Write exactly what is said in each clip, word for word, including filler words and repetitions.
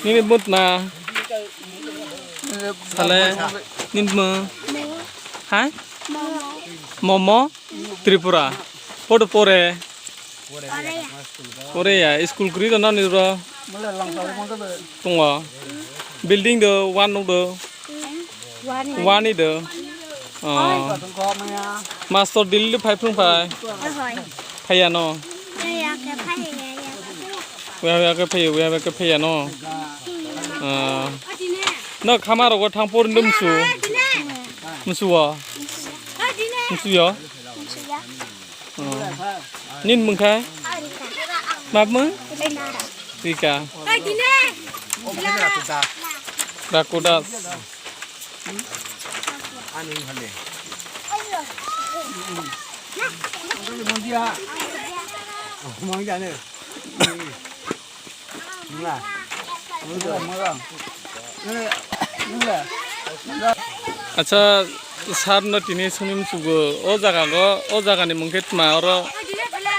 Nini bwtna sale nini bwtma hai Momo Tripura. Podo pore. Korea, school kwrwi rw nani bro? Tongo. Building do, one nuk do. Wani do. Oh. Master daily do phai phung phai. Phaiya no. Uya uya ke phaiya, uya uya ke phaiya no. Ah. No khama rogo thang por ndum su. Musu wo. Musu yo. Oh. Nini mung kha? Map mung? Rika. Rakudas. Acha, sir no tini suni musugo, o jaga go, o jaga ni mung khe tma oro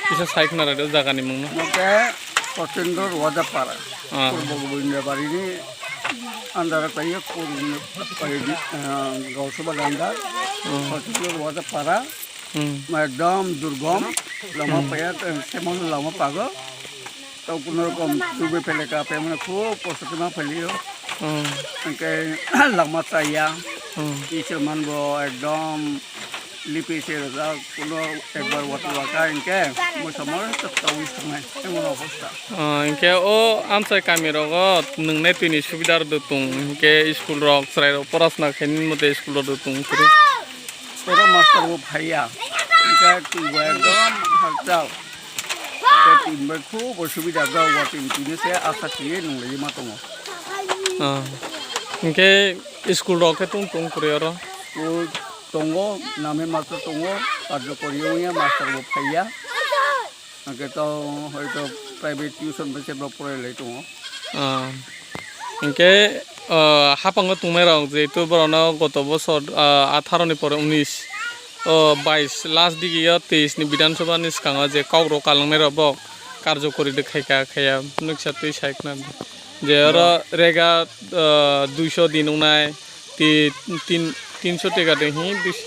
kisa sai khna rw di, o jaga ni mung no. Mung khe Sachindra Rwajapara, ah. Purbo Gobindabari ni under o kaiye, Purbo Gobindabari ni, ah, Gausabad under, hmm. Sachindra Rwajapara, hmm. Ekdom durgom, lama hmm. Paya, eh, kemon lama pago. Tau kuno rokom tubi pele ka pe mane khub kosto khe ma phailio. Hmm. Hingke lama chaya. Hmm. Isor manbo ekdom lipi se rwjak, kuno ekbar wati waka hingke moisa moisa tau wngwi thangnai, emon obostha. Ah, hingke o amchai kami rogo nwngnai twini subida rw tung, hingke school rok, chwrai rok porasna khaini mote school rok rw tung kwrwi. Pura master bo phaiya. Hingke twi bo ekdom hakchal. Hingke twi bo khub osubida, bro, watwi twi se asa khiye nunglaiwi ma tongo. Ah. Hingke school rok khe tung tung kwrwi oro? School tongo, name master tongo, karjokori wngya, master bo phaiya. Hingke to hoito private tuition bai se bo porai lai tongo. Ah, hingke, ah, hapango tongnai rok jehetu borokno goto bosor, ah, atharo ni pore unis, oh, bais last digi o teis ni Bidhan Sabha ni swkango je kok rok kalangnai rok bo karjokori de khaika khaiya nuksa twi sai khna je oro rega, ah, duiso din wngnai. Ti-, tin, tinso teka de hi, duis-,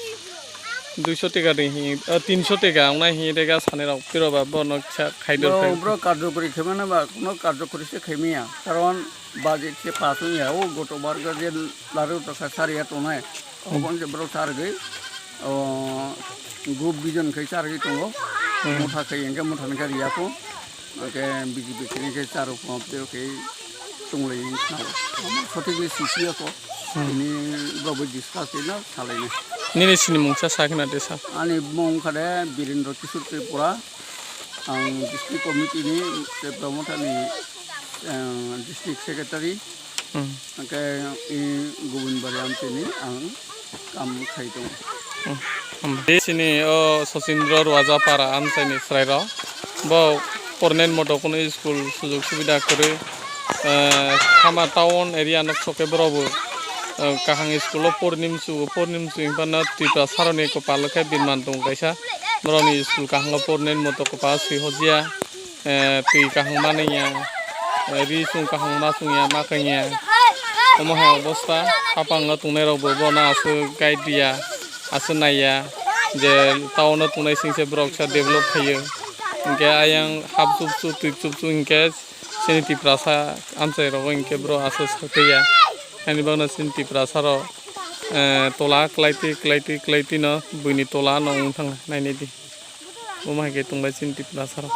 duiso teka de hi, ah, tinso teka wngnai hi rega sani rok piro ba bono kisa khai dor khai. Bro, bro karjokori khaimano ba, kuno karjokori se khaimaya. Karon budget se pass wngya, o goto bar ga je lari tokha sariya tongnai. Hmm. Obon je bro sargwi, o, group vision khai sargwi tongo. Hmm. Motha khai hingke motha ni khe riya kho. Hingke B J P sini khe charwk phuno tei khe chunglai wng khna o. Sothik le sisi ya kho. Hmm. Tini borok bai discuss khe na salai nai. Nini sini mungsa sa khna de sa. Ani mung kha de Birendra Kishore Tripura. Ang district committee ni tei Promoter ni, eh, district secretary. Hmm. Hingke i Gobindabari amchini ang kam khai tongo. Hmm. Hambai. Sini o Sachindra Rwajapara amchaini chwrairok. Bo pornen moto kuno school sujog subida kwrwi. Eh, hama town area nok soke borok bo, eh, kahang school o porni mchugo, porni mchugo hinphano Tripura saroni kopalo khe birman tongo kaisa. Borokni school kahang o pornen moto kopal swi hojya. Eh, twi kaham manwi ya, eh, ri chwng kaham ma chwng ya, ma kang ya. Omo hai obosta, hapang no tongnai rok bo bono aswk guide ya, aswk nai ya, je town no tongnai sing se borok sa develop khaio. Hinkhe ayang hap chup chup, twi chup chup hinkhe chini Tiprasa amchai rogo hinkhe borok aswk sak ya. Ani bagno chini Tiprasa rok, eh, tola kwlai twi, kwlai twi, kwlai twi no buini tola no wng thang nai nai di. Omo hai khe tongbai chini Tiprasa rok.